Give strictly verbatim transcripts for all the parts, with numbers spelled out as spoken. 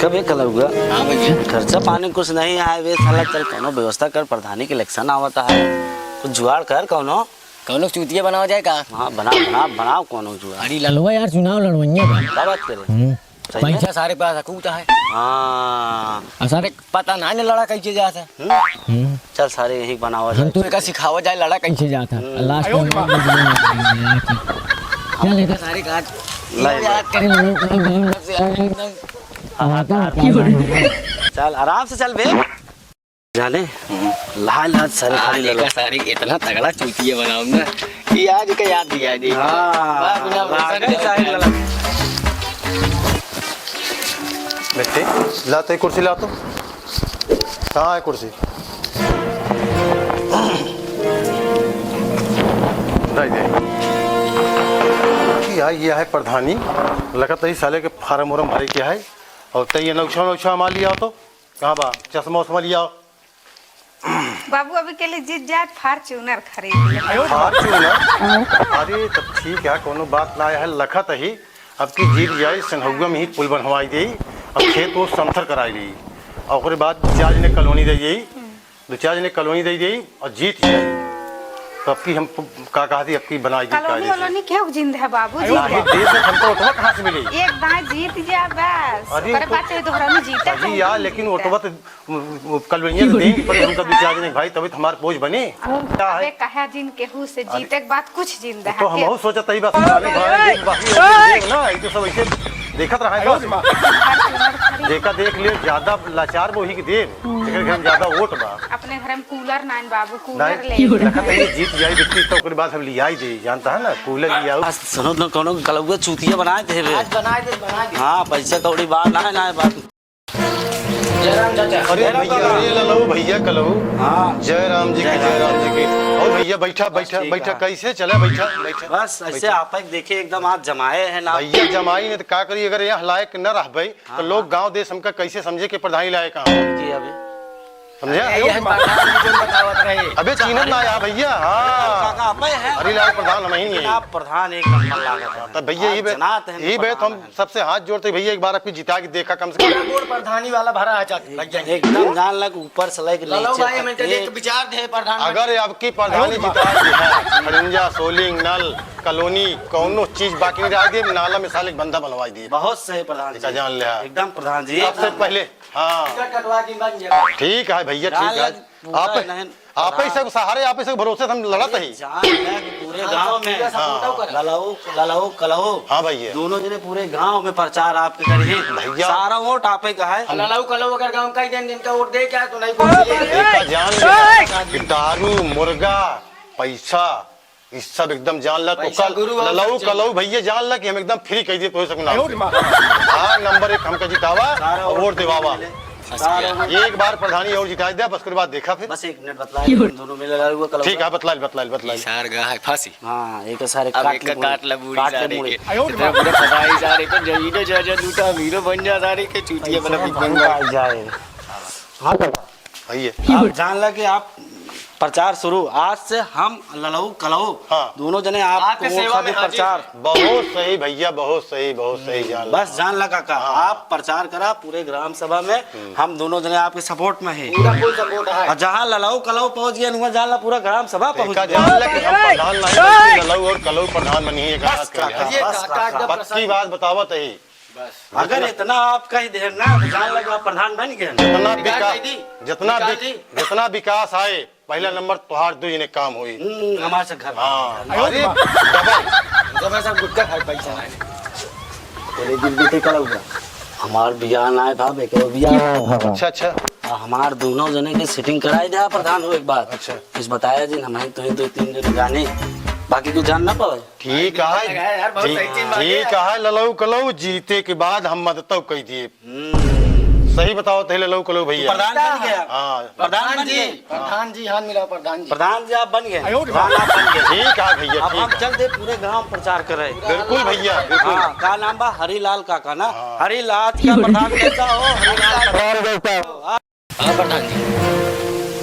कबे कलौआ? हाँ भैया। खर्चा पानी कुछ नहीं आए बे साला, चल कौनो व्यवस्था कर, प्रधानी के election आवत है, कुछ जुगाड़ कर कौनो। कौनो चूतिया बनावा जाए का? हाँ, बना, बना, बनाओ कौनो जुगाड़। अरे ललुआ यार, चुनाव लड़वइया बा। का बात करे? हम्म। सही है? पैसा सारे पास अकूत है। हाँ। और सारे पता ना ने लड़ा कैसे जात है। हम्म। हम्म। चल सारे यहीं बनावा हम जाए। तो एका सिखावा जाए लड़ा कैसे जात है। हम्म। Last में चल एका सारे काट। लाई, लाई। याद करे लोग, लोग, लोग, लोग से यार एकदम हाँ, आता हाँ, है। हाँ। चल, आराम से चल बे। जाने, हम्म। लाल हाथ सारे खाली सारे लगा। का सारे इतना तगड़ा चूतिया बनाऊं ना कि आज का याद दिया दी। हाँ, बाप रे, बाप रे। रागनी सारे लगा। बेटे, ला तो एक कुर्सी ला तो। कहाँ है कुर्सी? दे दे। या, ये है प्रधानी। लगत है साले के फार्म उर्म भरे के है। और तै ये नौछा नौछा हमार लिया तो। कहाँ बा? चश्मा उश्मा लिया। बाबू, अभी के लिए जीत जाए, Fortuner खरीद ले। Fortuner? अरे, तब ठीक है, कोनो बात ना है, लखत ही। अब की जीत जाए, संघौआ में ही पुल बनवाई देई, अब खेत वो समथर कराई देई, और ओकरे बाद दो चार जने कॉलोनी दे देई, दो चार जने कॉलोनी दे देई, और जीत जाए। तो अब की हम प-, का कहा थी, अब की बनाई दी, कॉलोनी कायदे से। वॉलोनी केहू जिंद है बाबू, जीत नहीं, जाए। देश में हमको ओटवा कहाँ से मिली? एक दाएं जीत जाए बस, अरे ओकरे तो बाद तो दोहरा में जीता अजी है, यार, जीत लेकिन जाए। ओटवा तो वो, वो कल बढ़िया से देंगे, पर हम कभी क्या जाने भाई, तभी तो हमारे पहुंच बनी। अब क्या है? अबे कहा जिन केहू से अरे, जीते के बाद कुछ जिंदा तो है हम के? बहुत सोचत ही बस, अरे भाई, देख बाकी देख ना, ये तो सब ऐसे देखत रहा है बस। जेका देख ले, ज्यादा लाचार वो ही के देव, जेकर घर में ज्यादा वोट बा। अपने घर में कूलर ना है बाबू, कूलर नहीं, ले। देखत है, ये जीत जाई बिट्टी, तो ओकरे बाद हम लियाई दे, जानता है ना, कूलर लियाऊ। आज सुनो तो, कोनो कलौआ चूतिया बनाए थे बे। आज बनाए दे, बनाए दे। हाँ, पैसा कौड़ी बात ना है, ना है बात। जय राम चाचा। अरे जय राम भैया, बाबा। अरे ललऊ भैया कलऊ। हाँ। जय राम जी की, जय राम जी की। और भैया बैठा, बस बैठा, ठीक बैठा, है। कैसे चला? बैठा, बैठा। बस ऐसे बैठा। आप ही देखिए, एकदम आज जमाए हैं ना। भैया जमाई नहीं तो का करी, अगर यहाँ लायक न रहबे, हाँ, तो लोग हाँ। गांव देश हमका कैसे समझे कि प्रधानी लायक कहाँ? जी अभी। समझे? अरे, यह प्रधान जी जो बतावत रहे। अबे चीनत ना आया भैया, हाँ। काका आप ही हैं। हरीलाल प्रधान हम ही लेकिन नहीं। आप प्रधान एक नंबर लागत हैं। तब भैया, आप ये बे-, जनात हैं ये बे तो प्रधान हम हैं। सबसे हाथ जोड़ते भैया, एक बार आपकी जिता के देखा कम से कम। पूरा बोर्ड प्रधानी वाला भरा है, चाचा, लग जाएंगे। एकदम जान लग ऊपर से लेके ललो नीचे भाई, तक हमें एक देख विचार दे प्रधान। अगर आपकी प्रधानी जिता दी है, खड़ंजा, सोलिंग, नल, कॉलोनी, कौनो चीज बाकी नहीं रह दी, नाला में साले एक बंदा बनवाई दी। बहुत सही प्रधान जी। जान ले। एकदम प्रधान जी। सबसे पहले हाँ। टिकट कटवा दी, बन जाए। ठीक है भैया, ठीक है। आप, आप ही सब सहारे, आप ही सब भरोसे से हम लड़त ही। जान है कि पूरे गांव में हाँ। ललऊ, ललऊ, कलऊ। हाँ भैया। दोनों जने पूरे गांव में प्रचार आपके करिए। भैया। सारा वोट आपे का है। ललऊ, कलऊ अगर गांव का ही दिन, दिन का वोट दे क्या तो नहीं पहुंचे। एका जान ले कि दारू, मुर्गा, पैसा, ई सब एकदम जान ला, तो पैसा कल गुरु और ललऊ सच्चे। कलऊ भैया जान ला कि हम एकदम free कह दिए, कोई सब ना। आयो रे माँ। हाँ, नंबर एक हमका जितावा सारा और वोट वोट दिवावा। मिले। सारा वोट। एक बार प्रधानी और जिता दे, बस ओकरे बाद देखा फिर। बस एक मिनट बतला दे, हम दोनों में लगा हुआ कलऊ ठीक का। है, बतला ले, बतला ले, बतला ले। सार गा है फांसी। हाँ, एक सारे अब काट एक ले का मुड़ी, काट ले बूढ़ी काट ले सारे मुड़ी। के। आयो रे इतना माँ। पूरा फसाई सारे के, जमीनो जो जो लूटा, हीरो बन जा सारे के, चूतिया पैसा बना, भिख मंगा। आ जाए। हाँ, काका। भैया। आप जान ला कि आप प्रचार शुरू, आज से हम ललऊ कलऊ हाँ। दोनों जने आप आपके वोट सेवा खातिर में हाजिर प्रचार। हैं। बहुत सही भैया, बहुत सही, बहुत सही जान ला। बस जान ला काका, हाँ। आप प्रचार करा पूरे ग्राम सभा में, हम्म। हम दोनों जने आपके support में हैं। पूरा full support है। और जहाँ ललऊ कलऊ पहुँच गया, वहाँ जान ला पूरा ग्राम सभा पहुँच एका गया। जान ला कि हम प्रधान नहीं, बल्कि ललऊ और कलऊ प्रधान बनी है, एक बस हाथ कर काका, लिया। ये बस काका, काका। एकदम पक्की प्रसन्न। बात बतावत है। बस। अगर इतना आप कह दे ना, तो जान लगा प्रधान बन गए। जितना निकाल विकास, दे दी। जितना निकाल विक-, दी। जितना विकास आए, पहला नंबर तोहार दू जने काम होई। हम्म, हमारे से घर हाँ, बन गया। अरे, double। जब ऐसा गुटखा खाए, पैसा नहीं। बोले, "दिल देते कल हुआ। हमार बियाह ना है, बाप, एक और बियाह।" अच्छा, अच्छा। आ, हमार दोनों जने के setting कराई दे, प्रधान हो एक बार। अच्छा। कुछ बताया जी, हम ही तो ही दो तीन जने जाने, बाकी कुछ जान ना पावे। ठीक है, यार, बहुत सही चीज बात है। ठीक है, ललऊ कलऊ जीते के बाद हम मदद तो कह दिए। हम्म। सही बताओ थे ललऊ कलऊ भैया। प्रधान बन गया। हाँ। प्रधान बन गए। प्रधान जी, हाथ मिलाओ प्रधान जी। प्रधान जी आप बन गए। आयो रे प्रधान आप बन गए। ठीक है भैया, अब ठीक हम है। चल दे पूरे गांव प्रचार करे। बिल्कुल भैया, बिल्कुल। हाँ, का नाम बा? हरीलाल काका ना? हाँ। हरीलाल का प्रधान कैसा हो? हरीलाल प्रधान कैसा हो? हाँ प्रधान जी।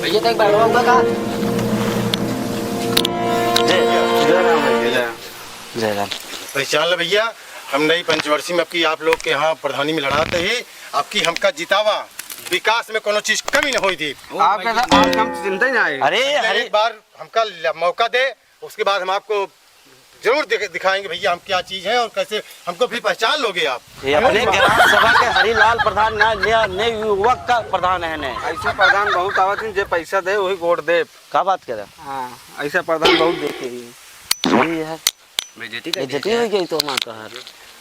भैया तो एक बार होगा का? जय, जय राम भैया, जय राम। जय राम। पहचान लो भैया, हम नई पंचवर्षी में अब की आप लोग के यहाँ प्रधानी में लड़ाते ही आपकी हमका जितावा, विकास में कोनो चीज कमी न होई दी। आपका तो आज हम चिंता ही ना आए। अरे, अरे, अरे। एक बार हमका ल-, मौका दे, उसके बाद हम आपको जरूर दिख-, दिखाएंगे भैया हम क्या चीज है और कैसे हमको भी पहचान लोगे आप। ये अपने ग्राम सभा के हरिलाल प्रधान ना, ने, ने युवक का प्रधान है ने। ऐसे प्रधान बहुत आवत हैं, जे पैसा दे वही वोट दे। का बात करे? हाँ, ऐसा प्रधान बहुत देखे हैं। वही है। बेइज्जती कर बेइज्जती दिया। हो गई तो माँ तोहार।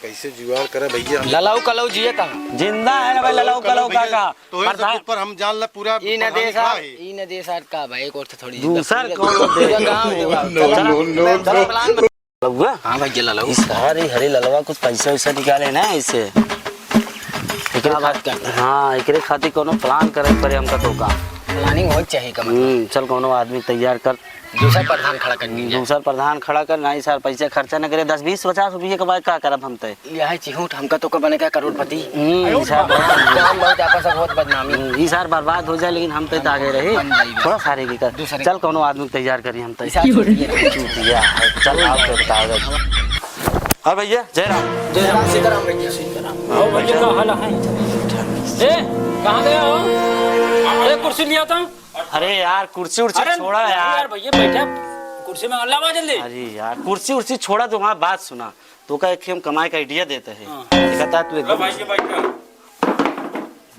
कैसे जुगाड़ करे भैया हम? ललाऊ कलाऊ जियत है। जिंदा है ना भाई, ललाऊ ललाऊ कलाऊ कलाऊ भैया, काका। तो ये सब प्रधान ऊपर हम जान ला पूरा ई न प्रधानी देश का आ, है। ई न देश आ का भाई, एक और से थोड़ी दूसर पूरा कौन दे? पूरा गाँव देवा। No, चला, no, no, चला no। प्लान बना। लउआ? हाँ भैया, ललाऊ। इस हरी, हरी ललवा कुछ पैसा वैसा निकाले ना इसे। एकरे का बात खातिर, करता है? हाँ, एकरे खातिर कोनो प्लान करे पड़े हमका तो का। प्लानिंग हो चाहिए कम से कम। हम्म, चल कोनो आदमी तैयार कर। दूसर प्रधान खड़ा कर दीजिए। दूसर प्रधान खड़ा कर, नहीं सर, पैसा खर्चा न करे, दस बीस पचास रुपये के बाद का करब हम तय? यह चिहूट हमका तो का बने का करोड़पति। हम्म, ई सार बहुत काम बहुत आपस में बहुत बदनामी। हम्म, ई सार बर्बाद हो जाए, लेकिन हम तय तो आगे रही। बन जाइए। थोड़ा सारे की कर। दूसरे चल, कोनो आदमी तैयार करी हम तय। ई सार चूतिया है। चूतिया है। चल, आओ तो बता दे। और भैया, जय राम। जय राम, सीताराम भैया, सीताराम। आओ भैया, का हाल है? ए, कहाँ गया हो? ए, कुर्सी लिया था। अरे यार, कुर्सी उर्सी अरे छोड़ा नहीं यार। यार, भैया बैठा, कुर्सी में लावा जल्दी। अरे यार, कुर्सी उर्सी छोड़ा, तू हमार बात सुना। तोका एक हम कमाई का idea देते हैं। हाँ। देखा था तू लो एकदम भाई, ये बैठा।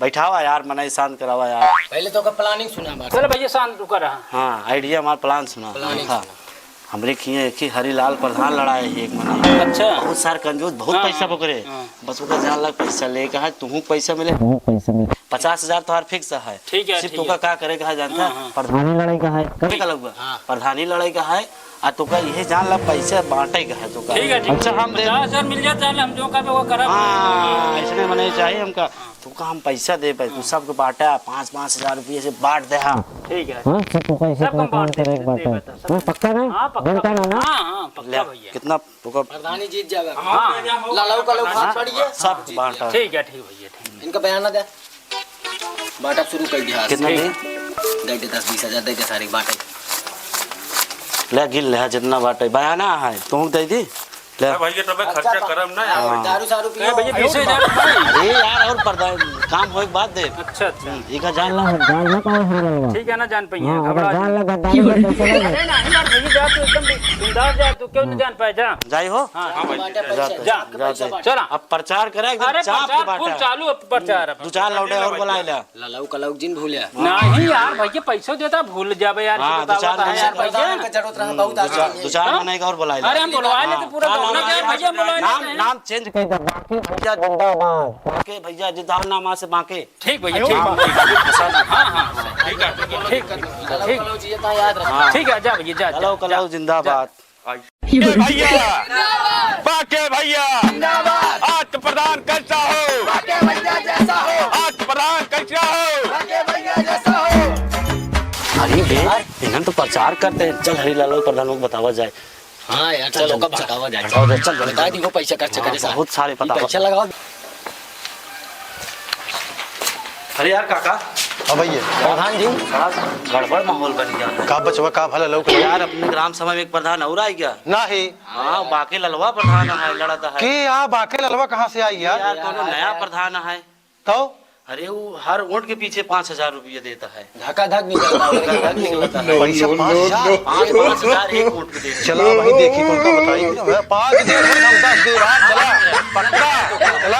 बैठावा यार, मना शांत करावा यार। पहले तो का प्लानिंग सुना बात। चलो भैया, शांत रुका रहा। हाँ, idea हमार प्लान सुना। प्लानिंग हाँ। सुना। हमरे खिए एक ही हरिलाल प्रधान लड़ाए ही एक मना। अच्छा। बहुत सार कंजूस, बहुत हाँ, पैसा हाँ, पकड़े। हाँ। बस ओका जान लग पैसा लेके है, तुहूँ पैसा मिले, हमहूँ पैसा मिले। पचास हजार तोहार fix है। ठीक है, सिर्फ ठीक तोका है। का करे के है जानता? हाँ, हाँ। प्रधानी लड़ाई का है। करे का लगवा? हाँ। प्रधानी लड़ाई का है, आ तोका यही जान ला पैसा बांटे का है तोका। ठीक है, ठीक अच्छा, है। हम दे पचास हजार मिल जाता है, हम जो का वो करा। हाँ, इसने मने चाहिए हमका। हाँ। तोका हम पैसा दे पाए, तू हाँ। सबके बांटा, पाँच, पाँच हजार रुपये से बांट दे हम। ठीक है। हाँ, सब तोका ऐसे सब अपना हम काम बांट दे, करे एक बात दे है। बता, सब। हाँ, पक्का ना? हाँ, पक्का। बोलता ना, ना? हाँ, हाँ, पक्का ले, भैया। कितना तोका प्रधानी जीत जावे। हाँ। ललाऊ का लोग हाथ हाँ, पड़ी है। सब बांटा। ठीक है, ठीक भैया, ठीक। इनका बयाना दे। बांटा शुरू कर दिया। कितना ठीक। दे? दे दे दस बीस हजार, दे दे सारे बांटे। ले गिन ले, हाँ, जितना बांटे। बयाना है, तू दे दी। ले। हाँ भैया, तबे खर्चा अच्छा, करम ना यार। हाँ। दारू सारू ए पियो। भैया, बीस हजार। अरे यार, और पर्दा, काम होए के बाद दे। अच्छा, अच्छा। एक हजार ला, जान ना पावे हमारा लोग। ठीक है ना, जान पाइए। हाँ, अगर घबरा जान मत। लगा, गाड़ी में पैसे नहीं है। अरे नहीं यार, भैया जा तू एकदम बिंदास जा, तू क्यों नहीं जान पाए, जा। जाई हो? हाँ। हाँ भाई, जा, जा। जा। जा, जा। चला। अब प्रचार करे एकदम अरे चाप के प्रचार फुल बाटा। चालू, अब प्रचार अब। दो चार लौटे और बुलाए ला। ललाऊ कलाऊ जिन भूले। नहीं यार, भैया पैसो देता, भूल जाबे यार, हाँ, बतावा दो चार था यार, महीने भैया। का जरूरत रहा, बहुत दो चार, आदमी दो चार है। महीने का और बुलाए ला। अरे हम बुलवा लेते हाँ, पूरा हाँ, गाँव नाम, में, क्या भैया बुलवा नाम, लेते हैं? नाम change कर दे, बांके भैया जिंदाबाद। बांके भैया जिंदाबाद, नाम से बांके। ठीक भैया, ठीक। हाँ, हाँ, हाँ। ठीक है, ठीक है। ठीक। कलाऊ, कलाऊ जी, ये तो याद रखना। हाँ। ठीक है, जा भैया, जा, कलाऊ, जा, कलाऊ जा, जिंदाबाद। जा। ए भैया, बांके भैया, आज प्रधान कैसा हो? बांके भैया जैसा हो। आज प्रधान कैसा हो? बांके भैया जैसा हो। अरे बे, इन्हन तो प्रचार करते हैं। चल हरी लाल प्रधान को बतावा जाए। हाँ यार, चल, चलो, कब चल। बतावा जाए। बतावा जाए, चल, चल, बता चल। दी, वो पैसा खर्च हाँ, करे साहब। बहुत सारे ये पता पैसा होता। लगाओ। अरे यार काका। हाँ भैया। प्रधान जी। बड़ा गड़बड़ माहौल बन गया है। का बचवा, का भला लौक? यार, अपने ग्राम सभा में एक प्रधान और आ गया। ना है। हाँ, बांके ललवा प्रधान है, लड़ता है। के आ बांके ललवा कहाँ से आई यार? यार, कोनो नया प्रधान है। तो? अरे, वो हर वोट के पीछे पाँच हजार रुपये देता है। धकाधक निकलता है, धकाधक निकलता है। पैसा पाँच हजार? पाँच, पाँच हजार एक वोट पे देता है। चला भाई, देखी कौन का बताई। पाँच दे, हम दस दे, भाग, चला, पक्का, चला।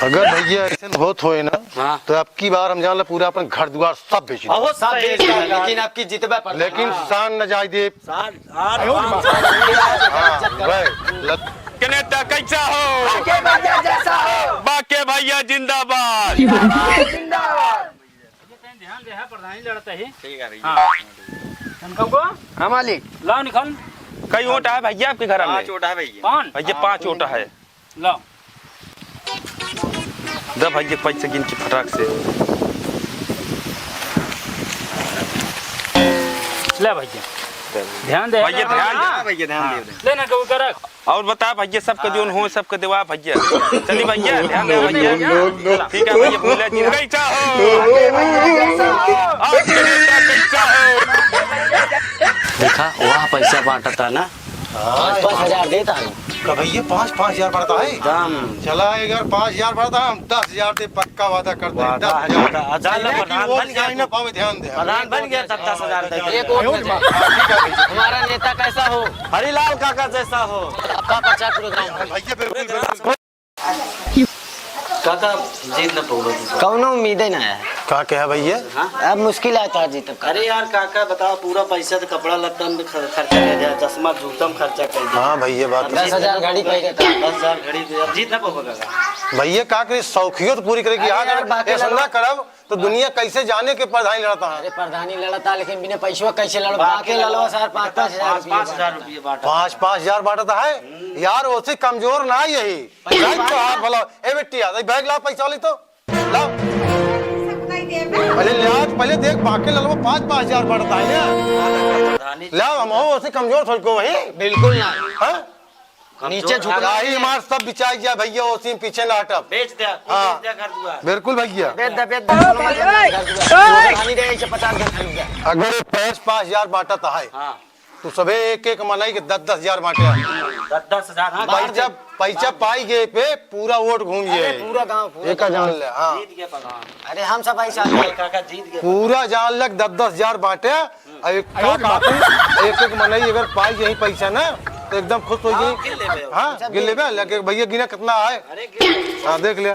अगर भैया ऐसे होत होए ना, हाँ। तो अब की बार हम जान ला पूरा अपन घर दुआर सब बेच दे। बहुत सब बेच दे, लेकिन आपकी जितबे पर लेकिन हाँ। शान न जाए दे। शान, शान, आयो रे शान, बाप। शान, हाँ, शान, वह, लग- के नेता कैसा हो? बांके भैया जैसा हो। बांके भैया जिंदाबाद। जिंदाबाद। ध्यान दे, है प्रधानी लड़ता ही। ठीक है भैया। हाँ। उनका को? हाँ मालिक। लाओ निकाल। कई वोट है भैया आपके घर में? पाँच वोट है भैया। कौन? भैया पाँच वोट है। लाओ। दे भैया पैसे गिन के फटाक से। ले भैया। ध्यान दे। भैया ध्यान दे। हाँ। भैया ध्यान दे। ले ना, कबूतर रख। और बता भैया, सबके जोन हो, सबके देवा भैया। चली भैया, ध्यान दे भैया। No, no, no। ठीक है भैया, भूले जी। कैसा हो? आज के नेता कैसा हो? देखा, वह पैसा बांटता ना, हाँ, पाँच, पाँच हजार देता है। का भैया, पाँच, पाँच हजार बढ़ता है? दाम। चला, अगर पाँच हजार बढ़ता है, हम दस हजार दे, पक्का वादा करते हैं, वादा है, दस हजार। वादा। अच्छा, लेकिन प्रधान वो बन गया ध्यान तू। ना पावे, ध्यान दे। प्रधान बन गया, दस, दस हजार दे। एक वोट में। हाँ, ठीक है भैया। हमारा नेता कैसा हो? हरीलाल काका जैसा हो। आपका प्रचार पूरे गाँव में। भैया, बिल्कुल, बिल्कुल। काका, जीत न पउबा तू। कौनो उम्मीदे ना है। का कहा भैया? हाँ? अब मुश्किल है तो जीतब का। अरे यार काका, बताओ, पूरा पैसा तो कपड़ा लत्ता में ख-, खर्चा कर दिया, चश्मा जूता में खर्चा कर दिया। हाँ भैया, बात अब तो दस हजार घड़ी पहले था। दस हजार घड़ी दे, अब जीत ना पउबा काका। भैया, का करी, शौकियो तो पूरी करे कि अरे यार, यार, बाकी ऐसा लगा ना करब, तो दुनिया कैसे जाने के प्रधानी लड़ता है? अरे, प्रधानी लड़ता है, लेकिन बिना पैसवा कैसे लड़बा? बाकी बाकी लड़वा लड़वा सार पाँच, पाँच हजार पाँच, रुपये पाँच हजार बांटता। रुपये बांटता। पाँच, पाँच हजार बांटता है? हम्म। यार, ओसे कमजोर ना यही। पैसा भाई, बांटता तो हाथ है। भला। ए बेटिया, दे बैग ला, पैसा वाली तो। ला। सब नहीं देबे। पहले ले आज, पहले देख, बाकी लड़वा पाँच, पाँच हजार बांटता है ना। प्रधानी ला, हम हो, ओसे कमजोर थोड़ी को वही। बिल्कुल ना। हाँ? नीचे झुक रहा है। हमार सब बिचाई गया भैया, ओसी में पीछे ना हटब। बेच दे, हाँ। बेच दे घर दुआर। बिल्कुल भैया। बेच दे, बेच दे, चलो मत, घर दुआर। पानी दे, इसे पचास घर खरीद दे। अगर ये पाँच, पाँच हजार बांटत है, हाँ। तो सबे एक एक मनई के दस, दस हजार बांटे। दस, दस हजार, हाँ, पैसा, बांट दे। पैसा पाई गए पे पूरा वोट घूम गए। अरे, पूरा गांव, पूरा एक गांव। जान ले, हाँ। जीत गया प्रधान। अरे, हम सब ऐसा अरे, काका जीत गया। पूरा जान लग दस, दस हजार बांटे। अब एक का बात है, एक एक मनई अगर पाई यही पैसा ना, तो एकदम खुश हो हाँ, जाई। गिन लेबे। हाँ, अच्छा, गिन गिन लेबे, लेके भैया गिना कितना है। अरे, गिन लेबे। हाँ, देख ले,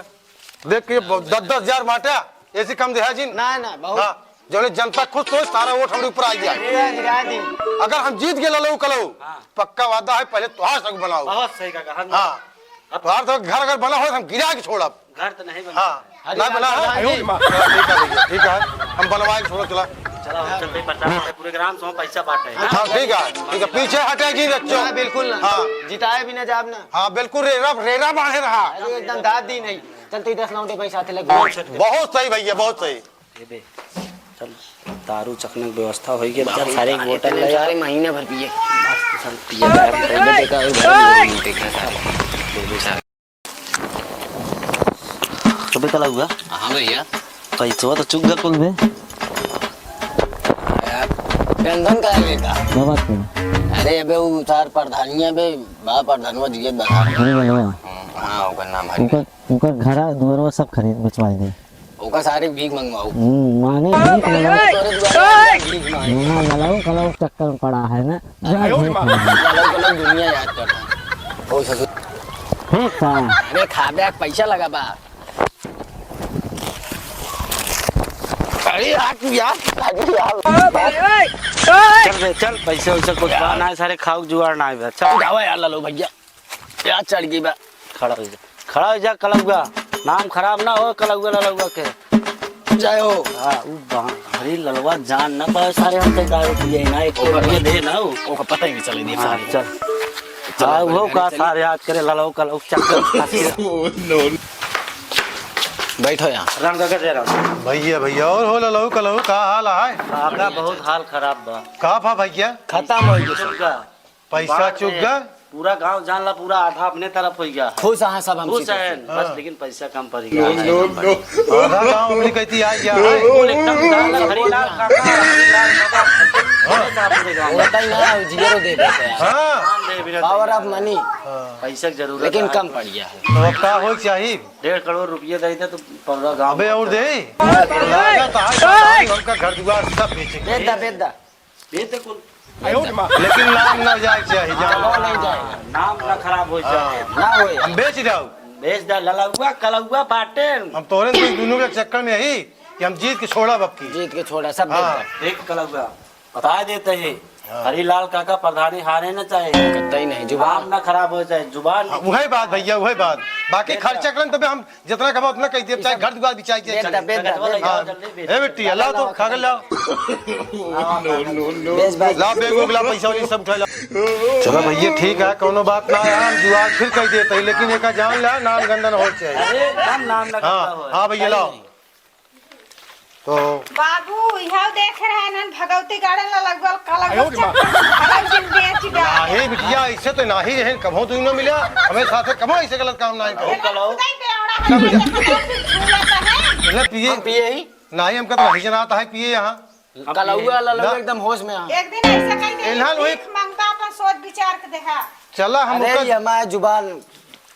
देख के ब-, दस दस हजार बांटा, ऐसे कम देहा जी। ना, ना, बहुत। हाँ, जौने जनता खुश हो, सारा वोट हमरे ऊपर आ गया। गिरा, गिरा दी। अगर हम जीत गए ललो कलो, हाँ। पक्का वादा है, पहले तोहार सब बनाओ। बहुत सही कहा, हाँ। हाँ, अब तोहार तो घर अगर बना हो, हम गिरा के छोड़ब। घर तो नहीं बना। हाँ, अरे ना यार, बना है? प्रधान जी। ठीक है भैया, ठीक है, हम बनवाए के छोड़ो, चला। चला, हम चलते हैं, प्रचार करते हैं, पूरे ग्राम से हम पैसा बांटे हैं। हाँ, ठीक है, ठीक है, पीछे हटे जी, बच्चों। हाँ, बिल्कुल ना। हाँ। जिताए बिना जाब ना। हाँ, बिल्कुल, रेरा, रेरा बांधे रहा। अरे, एकदम दाद दी नहीं। चल, तू दस लौंडे भाई साथ लग। बहुत सही भैया, बहुत सही। ये दे, चल, दारू चखने की व्यवस्था होई गई, चल, सारे एक बोतल ले आ। सारे महीने भर पिए। मस्त, चल, पिए, गायब कर दे, देखा, और भर नहीं देखा, सारे। कबे कला हुआ? हाँ भैया। पैसवा तो चुक गल कुल बे। यार, टेंशन का है बेटा? क्या बात है? अरे, अबे उ सार प्रधानिया बे, बा प्रधानवा जियत बा। अरे, अरे, अरे। हाँ, ओकर नाम है। ओकर, ओकर घरा दुआरवा सब खरीद, बेचवाई दे। ओकर सारे भीख मंगवाऊ। हम्म, मांगे भीख मंगवाऊ। तोरे दुआरे भीख मांगे। हाँ, ललाऊ, कलाऊ चक्कर में पड़ा है ना। जा आयो रे भीख माँ। मांगे। ललाऊ, कलाऊ दुनिया याद करता है। ओ ससुर। भीख का? अरे, खाबे, पैसा लगा बा। अरे यार, तू यार, अरे यार। चल बे, चल, पैसे वैसे कुछ बा ना है, सारे खाऊ जुगाड़ ना है, चल। जावा यार, लालू भैया, यार चढ़ गई बा। खड़ा हो जा, खड़ा हो जा, कलौआ, नाम खराब ना हो, कलौआ ललौआ के। जय हो। हाँ, उ बा-, अरे ललवा जान ना पावे, सारे हम तो दारू पिए ना, एक ओकर रुपये दे ना हो। ओकर पता ही नहीं चले, नहीं हाँ, सारे। चल। चलो, हाँ, वो बढ़िया, का चलिए। सारे याद करे, ललऊ, कलऊ, चक्कर, खांसी। Oh, no, no। बैठो यहाँ। राम काका, जय राम। भैया, भैया, और हो ललऊ, कलऊ, का हाल है? आपका बहुत हाल खराब बा। का भा भैया? खत्म हो गया। चुका। पैसा बात चुक है, गया? पूरा गांव जान ला, पूरा आधा अपने तरफ हो गया। खुश हैं सब हमसे। खुश हैं, बस हाँ। लेकिन पैसा कम पड़ गया। No, no, no। आधा गांव अपनी कहती आ गया है। वो एकदम जान ला, हरीलाल काका, हरीलाल काका, हाँ। पूरे गांव में। होता ही ना, zero दे देते हैं। हाँ। ध्यान दे, बिना power of money। हाँ। पैसा की जरूरत लेकिन है। कम पड़ गया है। तो अब का हो चाहिए? डेढ़ करोड़ रुपये दे दे तो पूरा गांव अबे और दे। लागत है, हमका घर दुआर सब बेचे के। बेच दा, बेच दा। ये तो कुल लेकिन नाम ना जाए चाहिए, जान लो। नहीं जाए। नाम ना खराब हो जाए। हाँ। ना होए। हम बेच जाओ। बेच दा, ललौआ, कलौआ बाटे। हम तोरे तो दोनों के चक्कर में यही कि हम जीत के छोड़ा बबकी। जीत के छोड़ा, सब हाँ। बेच दा। देख कलौआ, बता देते हैं, हाँ। हरीलाल काका प्रधानी हारे ना चाहे। कतई नहीं, जुबान। नाम ना खराब हो जाए, जुबान। हाँ, वही बात भैया, वही बात। बाकी बेच दा। खर्चा करन तबे हम जितना कमा उतना कह दिया, चाहे घर दुआर बिचाई के बेच चले। दा, बेच दा, बेच दा। हाँ। जल्दी बेच ए बेटी, दा। लाओ तो, कागज लाओ। No, no, no। बेच, बेच। लाओ, बैग वैग लाओ, पैसा वैसा सब उठा लाओ। चलो भैया, ठीक है, कौनो बात ना है, हम जुआर फिर कह देते हैं, लेकिन एका जान ला, नाम गंदा ना हो चाहिए। अरे, एकदम नाम ना हाँ, गंदा हो। हाँ भैया, लाओ। तो बाबू, इहाँ देख रहे हैं ना, भगवती गार्डन ला लगल, का लगल, आयो रे माँ। चक्कर में भरल दिन बेच डाल। नाही बिटिया, ऐसे तो नाही है, कभो तू न मिला, हमें साथे कभो ऐसे गलत काम नाही करो। कलौ। नहीं बेवड़ा है, झूलत है। ले पिए। हम पिए ही। नाही, हमका तो नाही जनाता है पिए यहाँ। कलौआ ललौआ ना। एकदम होश में आ। एक दिन ऐसे कह दे, इन्हान वही भीख मांगता अपन सोच विचार के देखा। चला, हम अरे, ओकर ये हमार जुबान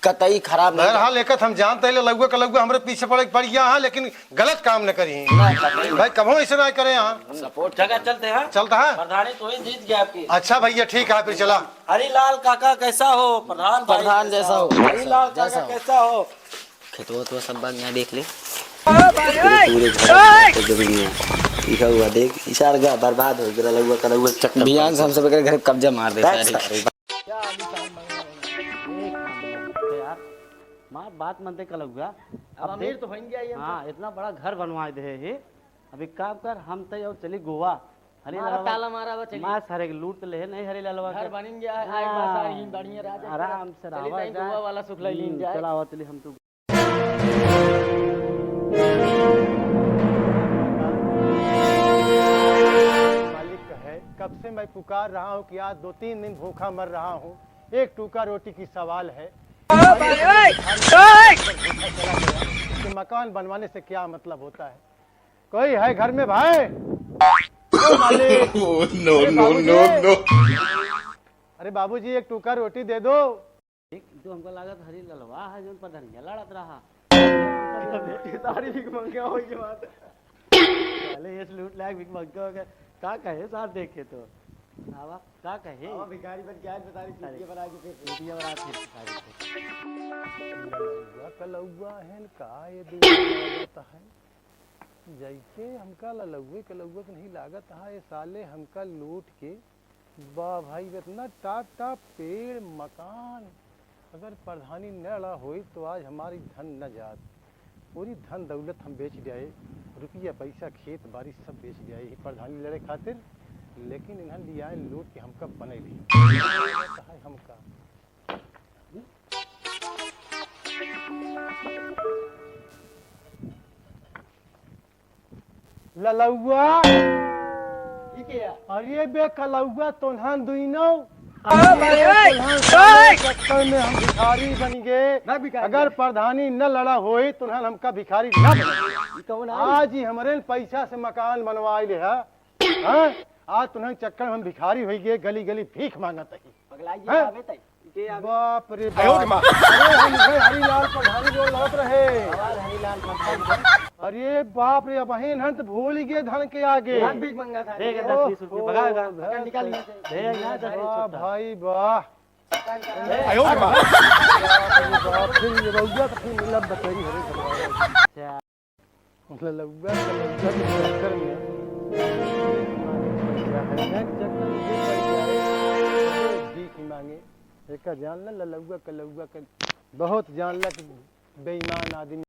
कतई खराब नहीं बहरहाल, एकत हम जानत है, लउआ कलउआ हमरे पीछे पड़े, पड़ गया है, लेकिन गलत काम न करी। ना, कतई। भाई, कबहूँ ऐसे ना करे यहाँ। Support चला, चलते हैं। चलता है? प्रधानी तो ही जीत गया आपकी। अच्छा भैया, ठीक है, फिर चला। हरीलाल काका कैसा हो? प्रधान भाई प्रधान कैसा जैसा हो? हो। हरीलाल काका जैसा हो। कैसा हो? खेतवा तो सब बाग यहाँ देख ले। पूरे, पूरे घर के जमीन में। इहा हुआ देख, इशार गा बर्बाद हो गया, लउआ कलउआ चक्कर। बिहान से हम सब के घर कब्जा मार दे बैठ सारे। सारे। क्या आलीशान बंगला बना है? एक नंबर। तो यार, मार बात मानते कलउआ। अब अब अमीर देख, तो बन गया ये। हाँ, इतना बड़ा घर बनवाए दे है। अब एक काम कर, हम तय और चली गोवा। हरी मारा लालवा, ताला मारा बा, चली। मार सारे के लूट ले, नहीं हरी लालवा घर के। बन गया है, हाँ, आए बा सारी बढ़िया राजा आराम के। से चली रहा तई जाए। गोवा वाला सुख ले लीन हम्म, जाए। चला आवा, चली हम तो। मालिक है, कब से मैं पुकार रहा हूँ कि आज दो तीन दिन भूखा मर रहा हूँ, एक टूका रोटी की सवाल है। कि मकान बनवाने से क्या मतलब होता है? कोई है घर में भाई? ओ मालिक। No, अरे no, बाबूजी। No, no। अरे बाबूजी, एक टूका रोटी दे दो। एक तो हमको लागत हरी ललवा है, जौन प्रधानिया लड़त रहा। बेटी सारी भिखमंगा हो गई बात। पहले ये लूट लायक भिखमंगा हो गया। का कहे साहब देखे तो? आवा, का कहे? आवा भिखारी बन के आज बता रही अरे। चूतिया बना के फिर। चूतिया बना के फिर भिखारी को। ललउआ कलउआ है न का ये दू लागत है? जैसे हमका ललउए कलउआ के नहीं लागत है, ये साले हमका लूट के वाह भाई, इतना टाप टाप पेड़, मकान, अगर प्रधानी न रहा होई तो आज हमारी धन न जात। पूरी धन दौलत हम बेच जाए, रुपया पैसा, खेत बाड़ी सब बेच जाए, यही प्रधानी लड़े खातिर। लेकिन इन्हन लियाए लूट के हमका बने ली। हमका ललउआ। ई के है? अरे बे कलउआ, तोन्हन दुइनो। हाँ भाई, अरे ओए, तोन्हन ओए। चक्कर में हम भिखारी बन गए। ना भिखारी। अगर प्रधानी न लड़ा होई, तोन्हन हमका भिखारी ना बने। ई कौन आई? आज ही हमरे पैसा से मकान बनवाए ले है। हाँ? आज तोन्हन चक्कर में हम भिखारी होई गए, गली गली भीख मांगत ही। पगलाई हैं? आवे तई। के आवे? बाप रे आयो रे बाप। माँ। अरे हम इधर हरीलाल प्रधानी बोल रहत रहे। आवाज हरीलाल प्रधानी। अरे बाप रे, अब अहेन हन त भूल गए धन के आगे। हम भीख मंगा था। दे के दस बीस रुपये ओहो, भगाएगा। धन निकाल लिए थे। दे ना दस बीस वाह रुपये। भाई वाह। आयो रे माँ। बाप रे बाप, फिर ये रउआ तो फिर मिलब बकरी हरे भगवान। अच्छा। ललउआ, ललउआ के चक्कर में भीख मांगे। एका जान ला, ललउआ, कलउआ के बहुत जान ला कि बेईमान आदमी।